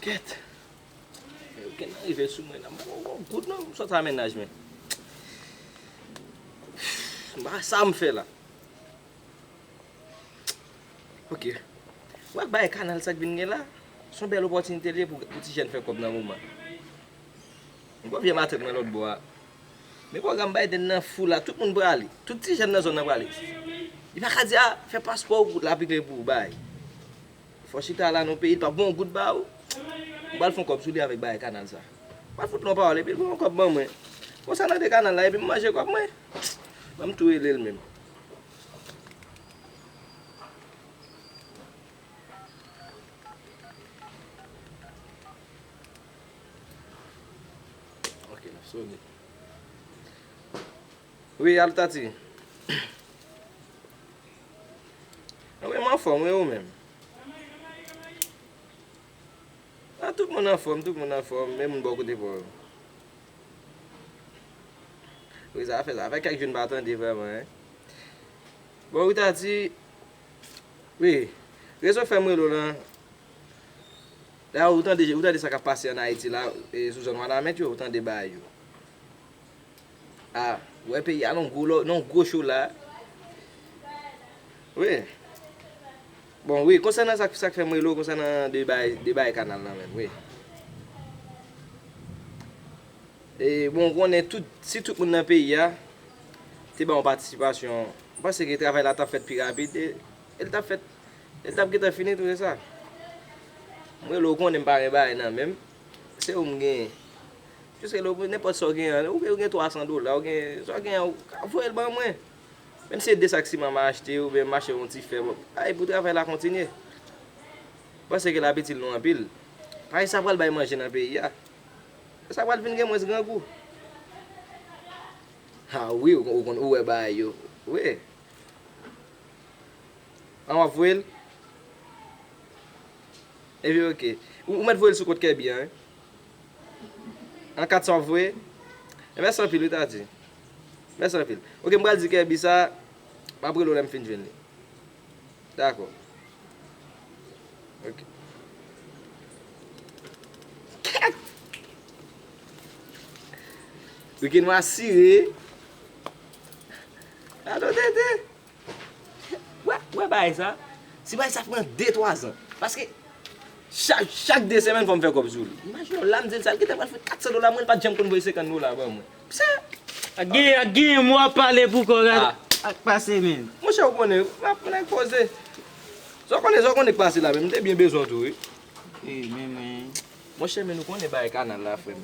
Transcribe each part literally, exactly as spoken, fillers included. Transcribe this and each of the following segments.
Kèt. Fè okenn nan rive sou mwen la. M poko gon goud non, m sot a mennaj mwen. M pa sa m fè la. Ok. Ou wè bagay kanal sa k vin gen la? Se yon bèl opòtinite l ye pou, pou ti jèn fè kòb nan moman. M wè vye matant mwen lòt bò a. Men pwogram Biden nan fou la, tout moun prale. Tout ti jèn nan zòn nan prale. Li pa ka di, a, fè paspò w, la pi klè pou ou bay. Fò chita la nan peyi, li p ap ba w yon goud ba ou. M pral fè yon kòb sou li avèk bagay kanal sa. M pral fout li yon pawòl, epi l pran yon kòb ban mwen. Konsa n ede kanal la, epi m manje kòb mwen. Ban m tou rele l menm. Ok, l ap sonnen. Wi, alo Tati. Wi, m anfòm, wi, ou menm? A, tout moun anfòm, tout moun anfòm, men moun bò kote pa w yo. Wi, sa fè, sa fè kèk jou n pa tande vrèman, en. Bon, wi, Tati, wi, rezon k fè m rele w lan, la, ou tande, ou tande sa k ap pase ann Ayiti la, e, sou zòn Wanament yo, ou tande bagay yo. A, ou wè peyi a nan yon gwo lò, nan yon gwo cho la. Wi. Bon, wi, konsènan sa, sa k fè m rele w, konsènan de bagay, de bagay kanal lan menm, wi. E, bon, ou konnen tout, si tout moun nan peyi a te ba yon patisipasyon, m panse ke travay la t ap fèt pi rapid, e, e l t ap fèt, e l t ap gentan fini tou, se sa. M rele w, ou konnen m pa gen bagay nan men m, se ou m genyen. Jis rele w pou nenpòt sa w genyen an, ou gen, ou gen twa san dola, ou gen, sa w genyen an, ou ka voye l ban mwen. Menm si se de sak siman m achte, oubyen m achte yon ti fè, bon, ay, pou travay la kontinye. M panse ke l ap itil nou anpil. Paske sa pral bay manje nan peyi a. Sa pral vin gen mwens grangou. A wi, ou, ou konn, ou wè bagay yo. Wi. An w ap voye l? Epi, ok. Ou, ou mèt voye l sou kont Kèbi an, wi. An kat sa w ap voye? E mèsi anpil, wi, Tati. Mèsi anpil. Ok, m pral di Kèbi sa, m ap rele w lè m fin jwenn li. Dakò. Ok. Kèt! Wikenn mwen asire. Alo, tete. Wè, wè bagay sa. Si bagay sa pran de, twa zan. Paske chak, chak de semèn fò m fè kòb sou li. Imajine w la m di l sa, l gentan pral fè kat san dola, mwen l pa t janm konn voye senkant dola ban mwen. Sa. Ak gen, ak gen, mwen ap pale pou kò, gade. Ah. Ak pase, men. Monchè, ou konnen, m ap nèg poze. Sa w konnen, sa w konnen k pase la, men m te byen bezwen w tou, wi. E, men, men. Monchè, men nou konnen bagay kanal la, frè m.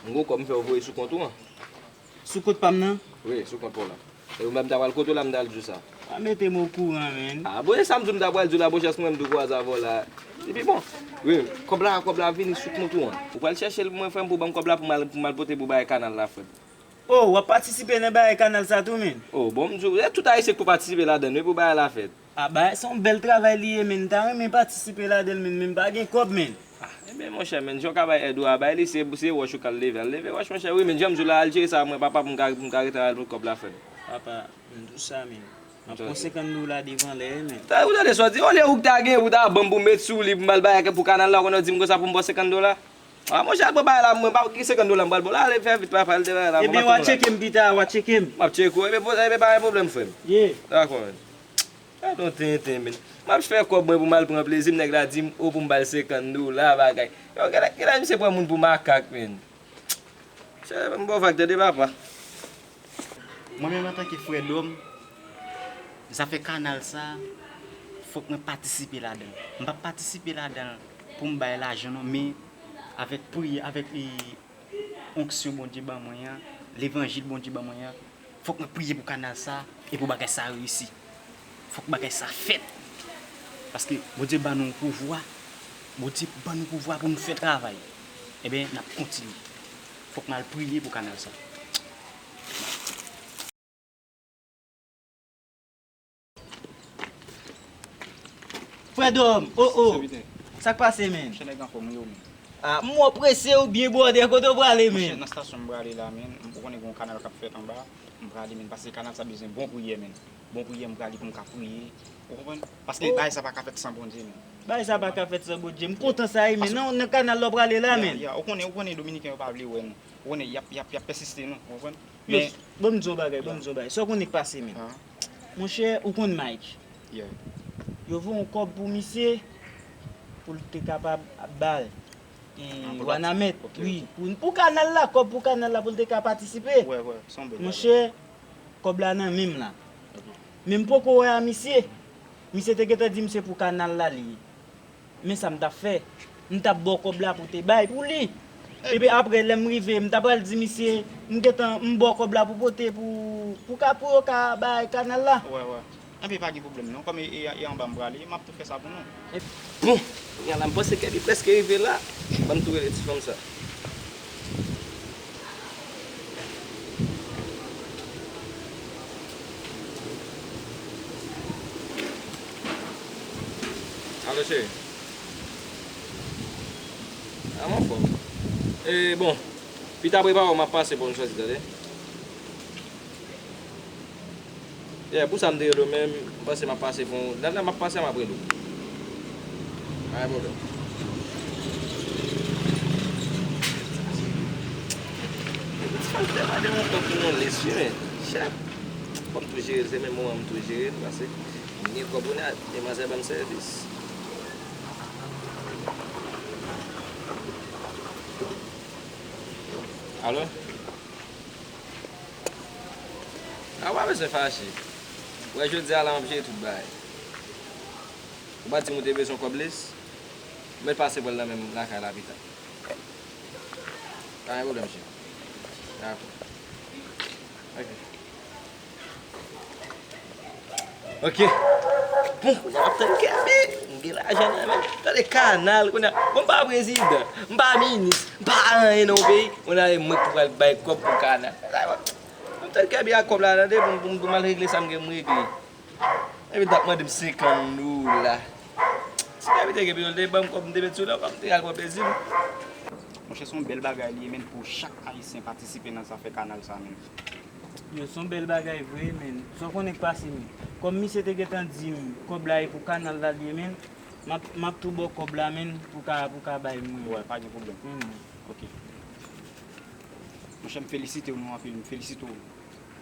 M gon kòb m fè w voye sou kont ou an. Sou kont pa m nan? Wi, sou kont pa w la. E ou menm ta pral kote w la, m ta al di w sa. Pa mete m okouran, men. Ah, bon, e sa m di w m ta pral di w la, bon, jès mwen m tou kwaze avè w la. Epi bon, wi, kòb la, kòb la vini sou kont ou an. Ou pral chèche l pou mwen, frè m, pou ban m kòb la pou m al, pou m al pote pou bagay kanal la, frè m. Oh, w ap patisipe nan bagay kanal sa tou, men? Oh, bon, m di w, e tout Ayisyen k pou patisipe ladan l, wi, pou bagay la fèt. A, bagay, se yon bèl travay li ye, men. M ta renmen patisipe ladan l, men, men m pa gen kòb, men. Ah, ebyen, monchè, men, jan w ka bay èd ou a, bay li, se, se wòch ou k al leve. Al leve wòch, monchè, wi, men, jan m di w la, al jere sa, mwen, papa, pou m ka, pou m ka rete al pot kòb la, frè m. Papa, m di w sa, men. M ap pran senkant dola devan lè, men. Ta, ou tande sa w di, olye ou k ta gen, ou ta ban m pou m met sou li, pou m al bay pou kanal la, ou konn di m konsa pou m pran senkant dola? Ah, monchè, al pran bagay la, mwen, pa ki senkant dola m pral ba w la, ale fè vit, papa, al te bagay la. Ebyen, w a tcheke m pita, w a tcheke m. M ap tcheke w, ebyen, ebyen, pa gen pwoblèm, frè m. Ye. Dakò, men. Gade yon tenten, men. M ap fè kòb mwen pou m al pran plezi m, nèg la di m, o, pou m ba l senkant dola, bagay. Yo, genlè, genlè misye pran moun pou makak, men. Chè, m ba w vag, tande, papa. Mwen menm, antanke frè Dòm, zafè kanal sa, fòk mwen patisipe ladan l. M p ap patisipe ladan l pou m bay lajan, non, men avèk priyè, avèk, e, onksyon Bondye ban mwen an, levanjil Bondye ban mwen an, fòk mwen priye pou kanal sa e pou bagay sa reyisi. Fòk bagay sa fèt. Paske Bondye ban nou pouvwa. Bondye ban nou pouvwa pou nou fè travay. Ebyen, n ap kontinye. Fòk n al priye pou kanal sa. Frè Dòm, oh, oh. Sa k pase, men? Monchè, nèg anfòm, wi, ou menm? Ah, m wè w prese, ou byen bwòdè, kote w prale, men? Monchè, nan stasyon m prale la, men. Ou konnen gen yon kanal k ap fèt anba. M prale, men, paske kanal sa bezwen bon priyè, men. Bon priyè, m prale pou m ka priye. Ou konprann? Paske bagay sa pa ka fèt san Bondye, men. Bagay sa pa ka fèt san Bondye. M kontan sa, wi, men. Nan, nan kanal la w prale la, men. Ya, ou konnen, ou konnen Dominiken yo pa vle wè nou. Ou konnen, y ap, y ap, y ap pèsiste nou, ou konprann? Men, bon, m di w bagay, bon, m di w bagay. Sa w konnen k pase, men. Monchè, ou konn Mike. Yo voye yon kòb pou misye, pou l te kapab ba l. E, Wanament, wi. Pou, pou kanal la, kòb pou kanal la, pou l te ka patisipe. Monchè, kòb la nan men m la. Men m poko wè a misye. Misye te gentan di m se pou kanal la li ye. Men sa m t ap fè, m t ap ba w kòb la pou te bay pou li. Epi apre, lè m rive, m ta pral di misye, m gentan, m ba w kòb la pou pote pou, pou ka, pou yo ka bay kanal la. Wè, wè. Enben, pa gen pwoblèm non. Kòm e, e, e anba m prale, m ap tou fè sa pou nou. Bon, kounye a la, m panse Kèbi prèske rive la. Ban m tou rele ti fanm sa. Alo, cheri. A, m anfòm. E, bon, pita prepare w, m ap pase pou n sòti, tande? Yeah, pou sa m te rele w menm, m panse m ap pase pou, nan, nan, m ap pase, m ap rele w. Pa gen pwoblèm. Ti fanm te mande yon kòb pou yon lis, wi, men. Chèf. Fò m tou jere l, se menm moman m tou jere l, paske m gen kòb, kounye a, demwazèl ban m sèvis. Alo? A, w pa bezwen fache. Wè, jodi a la, m ap jere tout bagay. Ou pa t di m ou te bezwen kòb lis? Mwen pase pran l nan menm lakay la pita. Pa gen pwoblèm, cheri. Dakò. Ok. Ok. Bon, kounye a m ap tann Kèbi. M gen lajan nan men m. Tande kanal kounye a. Bon, m pa prezidan. M pa minis. M pa anyen nan yon peyi. Kounye a e mwen ki pral bay kòb pou kanal. M ap tann Kèbi ak kòb la, tande, pou m, pou m, pou m al regle sa m gen pou m regle. Epi t ap mande m senkant dola. Si Kèbi te gen pito, l te ban m kòb, m te met sou li ankò, m te al pran plezi m. Monchè, se yon bèl bagay li ye, men, pou chak Ayisyen patisipe nan zafè kanal sa, men. Yo, se yon bèl bagay vre, men. Sa w konnen k pase, men. Kòm misye te gentan di m, kòb la e pou kanal la li ye, men, m ap, m ap tou ba w kòb la, men, pou ka, pou ka bay mwen. Wè, pa gen pwoblèm. Ok. Monchè, m felisite w, nou anpil, m felisite w,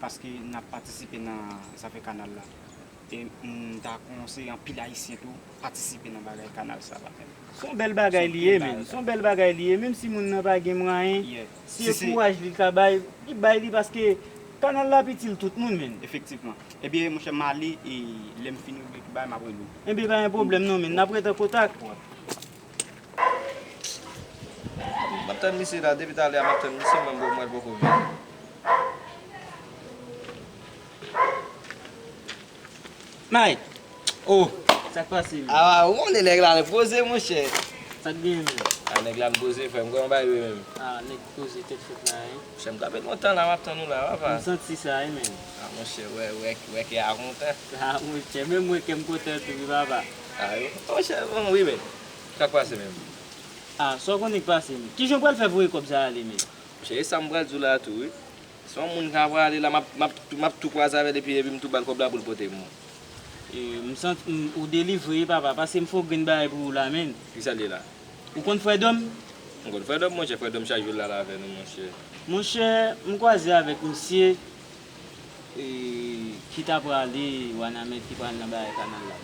paske n ap patisipe nan zafè kanal la. E m ta konseye anpil Ayisyen tou patisipe nan bagay kanal sa la. Se yon bèl bagay li ye, men. Se yon bèl bagay li ye, menm si moun nan pa gen mwayen, si se kouraj li ka bay, li bay li, paske kanal la ap itil tout moun, men. Efektivman. Ebyen, monchè, m ale, e lè m fin regle tout bagay, m ap rele w. Ebyen, pa gen pwoblèm non, men. N ap ret an kontak. M ap tann misye la, depi talè a m ap tann misye, mwen, mwen poko vini. Mike! Oh! Sa k pase, men? Ah, ou konnen nèg la poze, monchè. Sa k genyen, men? Ah, nèg la poze, frè m, kòman bagay yo ye menm? Ah, nèg poze, tèt fèt la, wi. Monchè, m kanpe lontan la, m ap tann ou la, papa. M santi sa, wi, men. Ah, monchè, wè, wè, wè kè a kontan. Ah, monchè, menm mwen kè m kontan tou, wi, papa. Ah, wi. Monchè, bon, wi, men. Sa k pase menm? Ah, sa w konnen k pase, men. Kijan w pral fè voye kòb sa ale, men? Monchè, e sa m pral di w la tou, wi. Se yon moun ka prale la, m ap, m ap, m ap tou kwaze avè l epi, epi m tou ba l kòb la pou l pote pou mwen. E, m santi, m, ou delivre, papa, pase m fè yon grenn bagay pou ou la, men. Kisa l ye la? Ou konn Frè Dòm? M konn Frè Dòm, monchè. Frè Dòm chak jou l la, l avè nou, monchè. Monchè, m kwaze avèk misye, e, ki ta prale Wanament, ki pral nan bagay kanal la.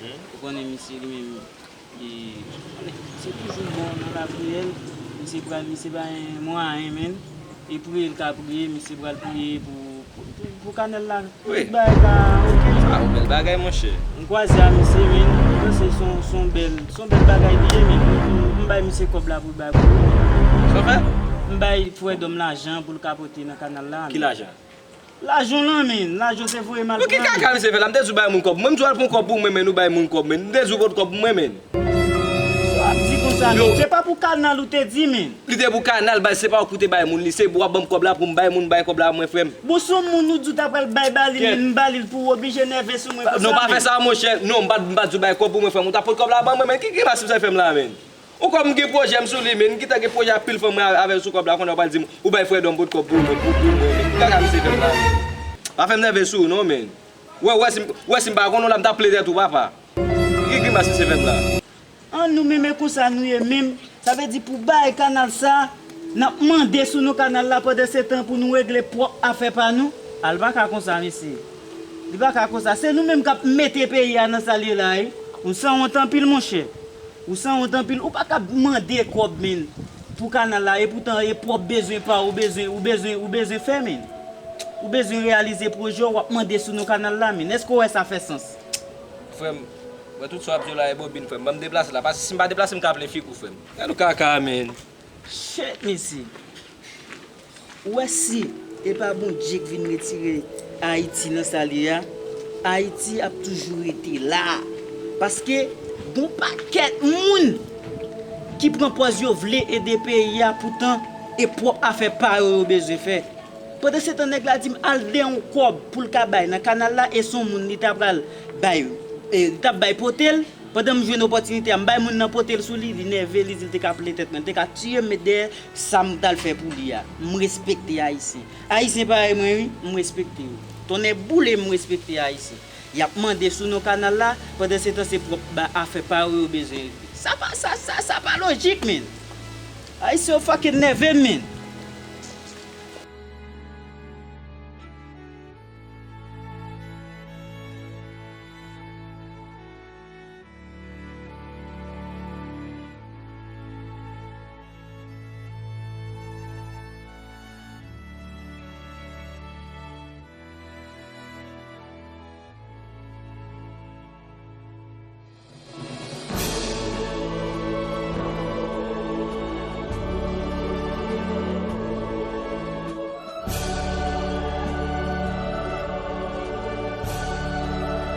Ou konnen misye li menm, e, se toujou bon nan lapriyè l. Misye pral, misye pa gen mwayen, men. E priye l ka priye, misye pral priye pou, pou, pou, pou kanal la. Tout bagay ka oke. Ah, yon bèl bagay, monchè. M kwaze a misye, men. M panse se yon, se yon bèl, se yon bèl bagay li ye, men. M, m, m bay misye kòb la pou l bay pou ou. Sa w fè? M bay Frè Dòm lajan pou l ka pote nan kanal la, men. Ki lajan? Lajan w lan, men. Lajan w te voye m al pran. Bon, ki kaka misye fè la? M te di w bay moun kòb. Mwen, m di w al pran kòb pou mwen, men, ou bay moun kòb, men. M te di w pot kòb pou mwen, men. Sa w ap di konsa, men? Se pa pou kanal ou te di, men. Li te pou kanal, bay, se pa ou ki te bay moun li. Se pou w ap ban m kòb la pou m bay moun, bay kòb la mwen, frè m. Bon, se yon moun ou di w ta pral bay ba li, men, m ba li l pou ou oblije nève sou mwen konsa, men. Non, pa fè sa, monchè. Non, m pa, m pa di w bay kòb pou mwen, frè m. Ou ta pot kòb la ban mwen, men. Ki grimas misye fè m la, men? Ou kwè m gen pwojè m sou li, men, m gentan gen pwojè anpil fanm mwen avè l sou kòb la, kounye a w pral di m, ou bay Frè Dòm pot kòb pou mwen, pou, pou mwen, men. Kaka misye fè m la, men. Pa fè m nève sou ou non, men. Wè, wè si m, wè si m pa konn ou la, m t ap ple tèt ou, papa. Ki grimas misye fè m la? An nou menm e konsa nou ye menm. Sa vle di pou bay kanal sa, n ap mande sou nou kanal la pandan se tan pou nou regle pwòp afè pa nou. Al pa ka konsa, mesye. Li pa ka konsa. Se nou menm k ap mete peyi a nan sa l ye la, wi. Ou sanwont anpil, monchè. Ou sanwont anpil. Ou pa ka mande kòb, men, pou kanal la. E poutan, e pwòp bezwen pa ou bezwen, ou bezwen, ou bezwen fè, men. Ou bezwen reyalize pwojè w, w ap mande sou nou kanal la, men. Èske w wè sa fè sans? Frè m, wè tout sa w ap di yo la e bobin, frè m. Ban m deplase la. Paske si m pa deplase, m ka ple fik ou, frè m. Gad ou kaka, men. Shit, mesye. Ou wè si e pa Bondye k vin retire Ayiti nan sa l ye a, Ayiti ap toujou rete la. Paske gon pakèt moun ki pran pòz yo vle ede peyi a, poutan e pwòp afè pa yo yo bezwen fè. Pandan se tan, nèg la di m al de yon kòb pou l ka bay nan kanal la, e se yon moun li ta pral bay, e, li t ap bay pote l. Pandan m jwenn opòtinite a, m bay moun nan pote l sou li, li nève, li di l te ka ple tèt mwen, li te ka tiye m, met dèyè sa m t al fè pou li a. M respekte Ayisyen. Ayisyen parèy mwen, wi, m respekte yo. Tonnè boule, m respekte Ayisyen. Y ap mande sou non kanal la, pandan se tan se pwòp ba afè pa yo yo bezwen regle. Sa pa, sa, sa, sa pa lojik, men. Ayisyen yo fucking nève m, men.